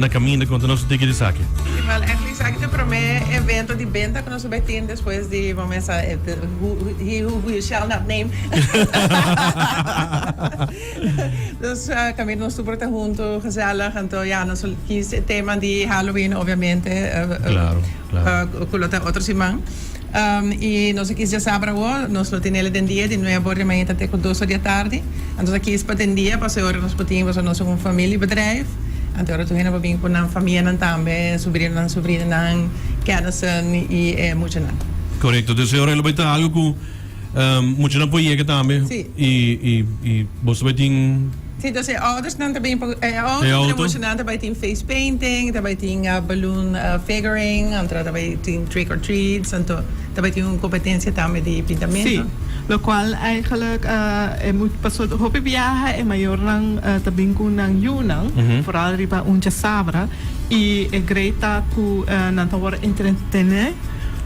Na caminda conta nos un tiki di esaki. Si, wel eigenlijk esaki ta e prome evento di benta cu nos a bay tin despues di bo mesa he who we shall not name. Dus caminda nos tur por ta hunto gezellig anto ya nos a kies e tema di Halloween obviamente Claro, claro. cu lo ta otro siman. Y nos a kies djasabra awor nos lo tinele den dia di nuebe or di mainta te cu dos or di atardi. Anto nos a kies pa den dia pasobra ora nos por tin pasobra nos un familiebedrijf. Anto ora tur hende por bin cu nan famianan tambe, subrinonan, subrinanan, kennissen y e muchanan. Corecto. Dus e ora lo bay ta algo cu muchanan por yega tambe. Si. Y y boso bay tin. Si, dus e oudersnan ta bin pa e auto, pero e muchanan ta bay tin face painting, ta bay tin balloon figuring, anto ta bay tin trick or treats, anto ta bay tin un competencia tambe di pintamento. Si, locual eigenlijk e much paso hopi biaha e mayornan ta bin cu nan yunan, vooral riba un djasabra, y e great ta cu nan ta worde entretene,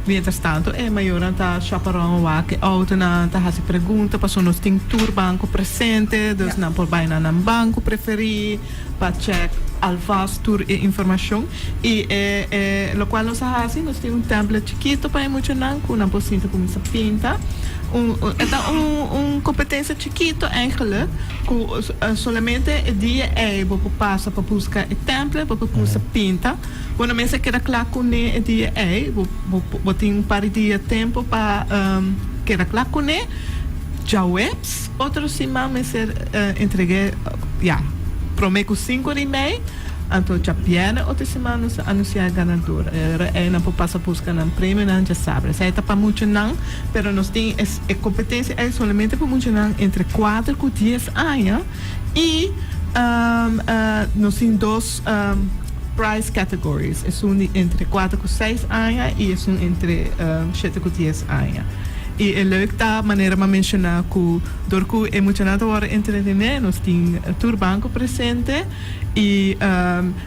mientras tanto e mayornan ta shop around wak e autonan, ta haci pregunta paso nos tin tur banco presente, dus nan por bay na nan banco preferi pa check alvast tur e informacion. Y e e locual nos a haci, nos tin un template chikito pa e muchanan cu nan por sinta cuminsa pinta. Un e ta un un competencia chikito eigenlijk cu solamente e dia ey bo por pasa pa busca e template, bo por cuminsa pinta. Bo no mester keda cla cune e dia ey, bo bo bo tin un par di dia tempo pa keda cla cune. Djaweps otro siman mester entregue ya prome cu cinco di mei. Anto djabièrnè otro siman nos ta anunsiá e ganador. E ora ei nan por pasa buska nan premionan djasabra. Esei ta pa muchanan, pero nos tin e kompetensia ei solamente pa muchanan entre kuater ku dies aña i nos tin dos prize categories, esun di entre kuater ku seis aña i esun entre shete ku dies aña. I e leuk ta manera mi a menshoná ku dor ku e muchanan ta wòrdu entretené nos tin tur banko presente. Y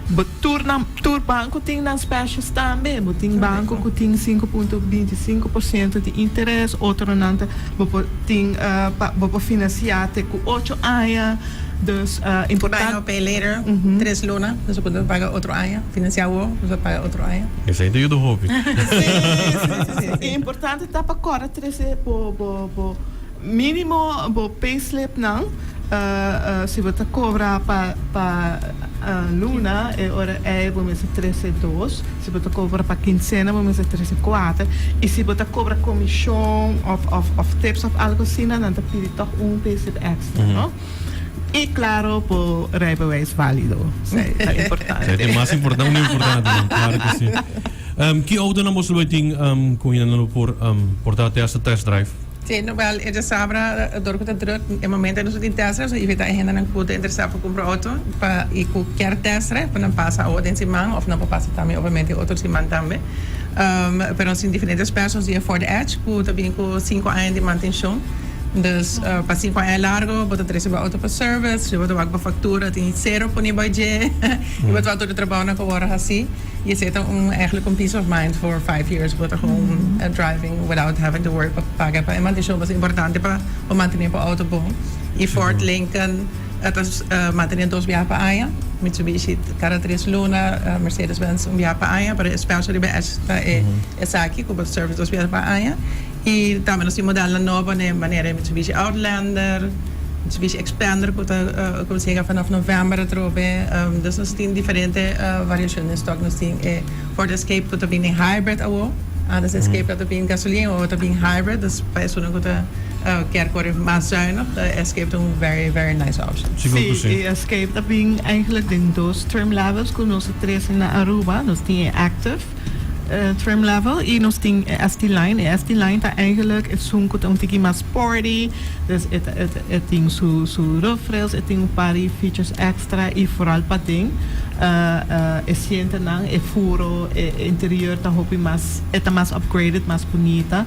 bo tur nan tur banco tin nan specials tambe. Bo tin banco cu tin 5.25% di interes, otronan ta bo por tin pa bo por financia te cu ocho aña. Dus importante. Buy now pay later, tres luna, dus bo por paga otro aña, financia awo, bo por paga otro aña. Esey ta yuda hopi. Sí, sí, sí, sí. Y importante ta pa corda trece bo bo bo. Minimo bo payslipnan si bo ta cobra pa pa luna e ora ey bo mester trece dos, si bo ta cobra pa quincena bo mester trece cuater y si bo ta cobra comision of of of tips of algo asina nan ta pidi toch un payslip extra no y claro bo rijbewijs valido esey ta importante. Esey ta mas importante un importante claro que si. Ki autonan boso lo bay tin cu hende lo por por ta te hasta test drive? Sí, no, wel, e djasabra dor ku ta druk, e momento nos tin test drive, so invita e hendenan ku ta interesá pa kumpra outo pa i ku kier test drive pa nan pasa awo den siman òf nan por pasa tambe obviamente otro siman tambe. Pero nos tin diferente specials di e Ford Edge ku ta bini ku sinku aña di mantenshon. Dus pa sinku aña largo bo ta trese bo outo pa service, bo ta wak bo faktura tin sero pone bo dje i bo ta wak tur e trabounan ku wòrdu hasi. Y esey ta un eigenlijk un peace of mind for 5 years bo ta gewoon driving without having to worry pa paga pa e mantencion pasobra importante pa bo mantene bo auto bon y Ford Lincoln ta mantene dos biaha pa aña Mitsubishi cada tres luna Mercedes Benz un biaha pa aña pero e special riba e Edge ta e esaki cu bo ta service dos biaha pa aña y tambe nos tin modelnan nobo manera e Mitsubishi Outlander. Mitsubishi Xpander ku ta konsega vanaf november atrobe. Dus nos tin diferente variashon den stok. Nos tin e Ford Escape ku ta bin den hybrid awo. Antes Escape ta bin gasolin, awo ta bin hybrid. Dus pa esunnan ku ta kier kore mas zuinig, Escape ta un very very nice option. Sigur ku si. E Escape ta bin eigenlijk den dos trim levels ku nos a trese na Aruba. Nos tin e Active trim level y nos tin e ST line. E ST line ta eigenlijk esun cu ta un tiki mas sporty, dus e ta e tin su su roof rails, e tin un par di features extra y vooral paden e sientenan, e furo, e interior ta hopi mas e ta mas upgraded, mas bunita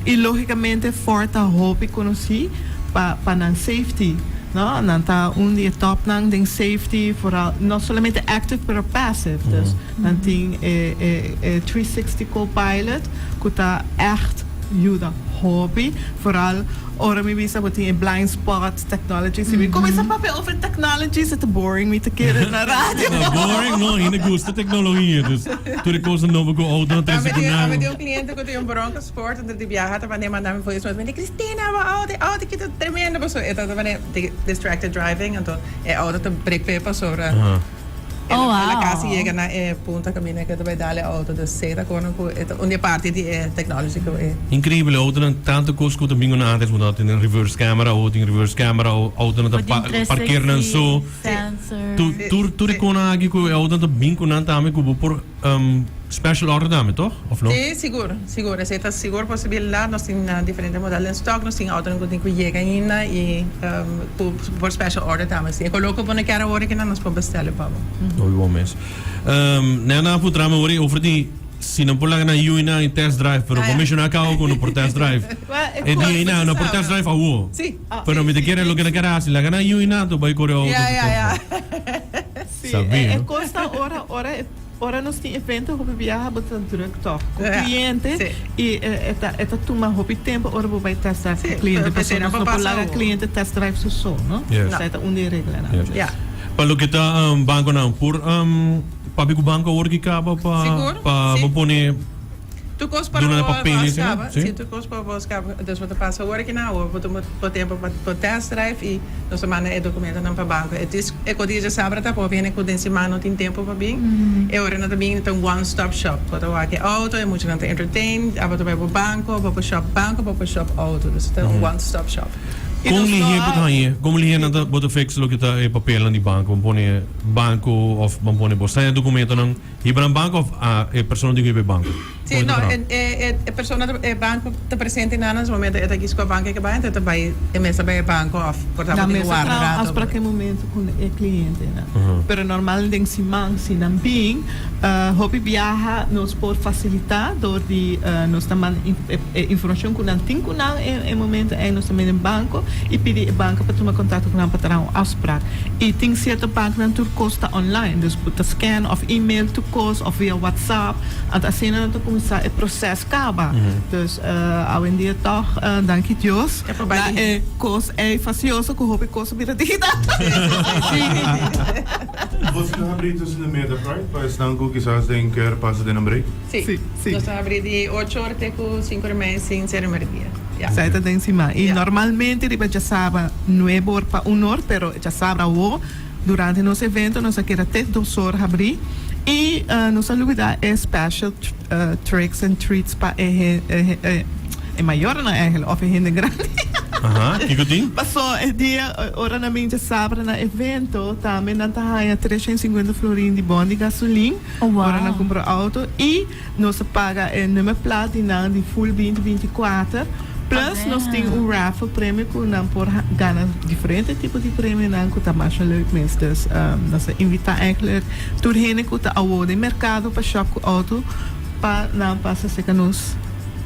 y logicamente Ford ta hopi conoci pa pa nan safety. No, nan ta un di e topnan den safety, vooral no solamente active pero passive. Dus nan tin e e e 360 co-pilot cu ta echt yuda hopi, vooral ora mi bisa bo tin e blind spot technology. Si mi cuminsa papia over technology se ta boring mi ta kere na radio. No, boring no, hende gusta tecnologia, dus tur e cosnan nobo cu auto nan trece cu nan. Ami tin un cliente cu tin un Bronco Sport, anto di biaha ta manda manda mi voice note, mi di Cristina bo auto, e auto aki ta tremendo pasobra e ta ta distracted driving, anto e auto ta break pe pasobra. Oh, wow. El a casi yega na e punto caminda cu ta bay dal e auto. Dus esey ta cono cu e ta un di e parti di e technology cu e. Increíble, autonan tanto cos cu ta bin una antes bo no tin reverse camera, o tin reverse camera, o autonan ta Bo tin parkeer nan so. 360 sensor. Tur tur tur e conan aki cu e autonan ta bin cu nan tambe cu bo por special order tambe toch? Of no? Sí, sigur, sigur. Esey ta sigur posibilidad. Nos tin diferente model den stock. Nos tin autonan cu tin cu yega ainda y cu por special order tambe. Si e color cu bo no kier awor aki nan, nos por bestele pa bo. Hopi bon mes. Nena a puntra mi awor over di si nan por laga nan yuinan y test drive, pero bo menciona caba cu no por test drive. E di eynan no por test drive awo. Sí. Pero mi ta kere loke nan kier haci, laga nan yuinan to bay core auto. Ya, ya, ya. Sí, Sabi, e no? cos ta ora, ora e. Ora nos tin evento hopi biaha bo ta druk tòg ku kliente i e ta e ta tuma hopi tempu ora bo bai test drive ku kliente pasobra nos no por laga kliente test drive su so no esei ta un di e reglanan. Pa loke ta bankonan por papia ku banko awor ki kaba pa pa bo pone Tur kos pa Duna bo papel bos esei, kaba. sí? Sí, tur kos pa bos kaba. Dus bo ta pasa ora ki nan awor bo tuma bo tempo pa bo test drive i nos ta manda e dokumentonan pa banko. E dis e kos di djasabra ta por hende ku den siman no tin tempo pa bin. E ora nan ta bin ta un one stop shop. Bo ta wak e auto, e muchanan ta entertain, abo ta bai bo banko, bo por shop banko, bo por shop auto. Dus ta un one stop shop. I Kon nos no lihé bo ta a. hañ'é? Kon lihé nan ta bo ta fix loke ta e papelnan di banko? Bo pone banko òf bo pone bo sign e dokumentonan? Hiba nan banco of a e persona tin cu hiba e banco? Si, no, e e e persona ta e banco ta presente na nan momento e ta kies cua banco e ke bai anto e ta bai e mes ta bai e banco of por ta Nan tin mes cu ta warda traha rato. afspraak e momento cu e clientenan. Pero normal den siman si nan bin hopi biaha nos por facilita door di nos ta manda e informacion cu nan tin cu nan e e momento ey nos ta manda e banco y pidi e banco pa tuma contacto cu nan pa traha un afspraak. Y tin cierto banknan tur cos ta online, dus bo ta scan of email tur cos of via WhatsApp, anto asina nan ta cuminsa e proces caba. Dus awendia toch, danki Dios, na e cos ey facioso cu hopi cos a bira digital. Boso ta habri tussen de middag, right? Pa esnan cu kisas den kier pasa den un break? Sí, nos ta habri di ocho or te cu cinco or mei sin cera merdia. Ya. Esei ta den siman. I Ya. normalmente riba djasabra nuebe or pa un or, pero djasabra awo durante nos evento nos a keda te dos or habrí. I nos a lubida e special tricks and treats pa e e e mayornan eigenlijk of e hende grandi. Aha, kiko tin? Paso e dia ora nan bin djasabra na evento tambe nan ta haña 350 florin di bon di gasolin Oh, wow. ora nan kumpra auto i Nos a paga e nummerplaat di nan di full binti binti kuater. Plus nos tin un raffle premio ku nan por gana diferente tipo di premionan ku ta masha leuk mes. Dus nos a invita eigenlijk tur hende ku ta awo den merkado pa shop ku auto pa nan pasa serka nos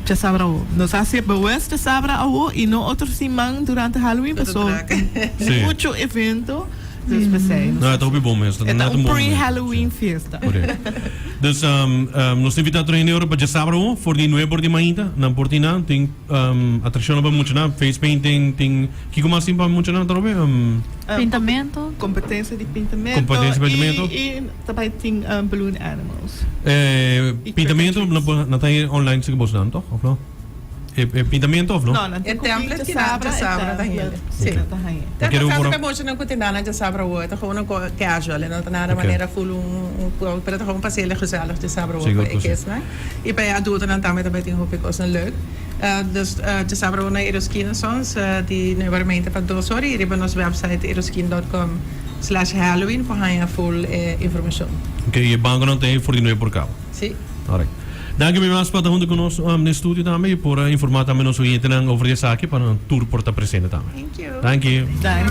djasabra awo. Nos a hasi bewust djasabra awo i no otro siman durante Halloween paso tin mucho evento. Dus p'esei nos No, e ta hopi bon mes. E ta un pre-Halloween fiesta. Correct. Dus nos ta invita tur hende ora pa djasabra awo for di nuebe or di mainta nan por tin nan tin atraccionnan pa muchanan, face painting, tin kiko mas tin pa muchanan atrobe? Pintamento. Competencia di pintamento. Competencia di pintamento. Y ta bay tin balloon animals. Pintamento nan ta online si bos nan toch of no? E pintamento of no? No, nan E tin ku template bin ki nan djasabra, e djasabra ta hende. template Sí. nan ta haña. Ta Quiero pasando por- ka muchanan ku tin dana djasabra awo. E ta gewoon un ko casual. E no ta nada Ok. manera full un un ko, pero ta gewoon pasele gezellig djasabra awo Sigur pa e ku sí. kesnan. I pa e adultonan tambe ta bai tin hopi kosnan leuk. Dus djasabra awo na Eroskina Sons di nuebe ora meinta pa dos ora i riba nos website eroskin dot com slash halloween por haña full e informashon. Ok, i e bankonan ta ei for di nuebe por kaba. Sí. Alright. Danki mi mas pa ta hunto ku nos den studio tambe i por informa tambe nos oyentenan over di esaki pa nan tur por ta presente tambe. Thank you. Danki. Danki.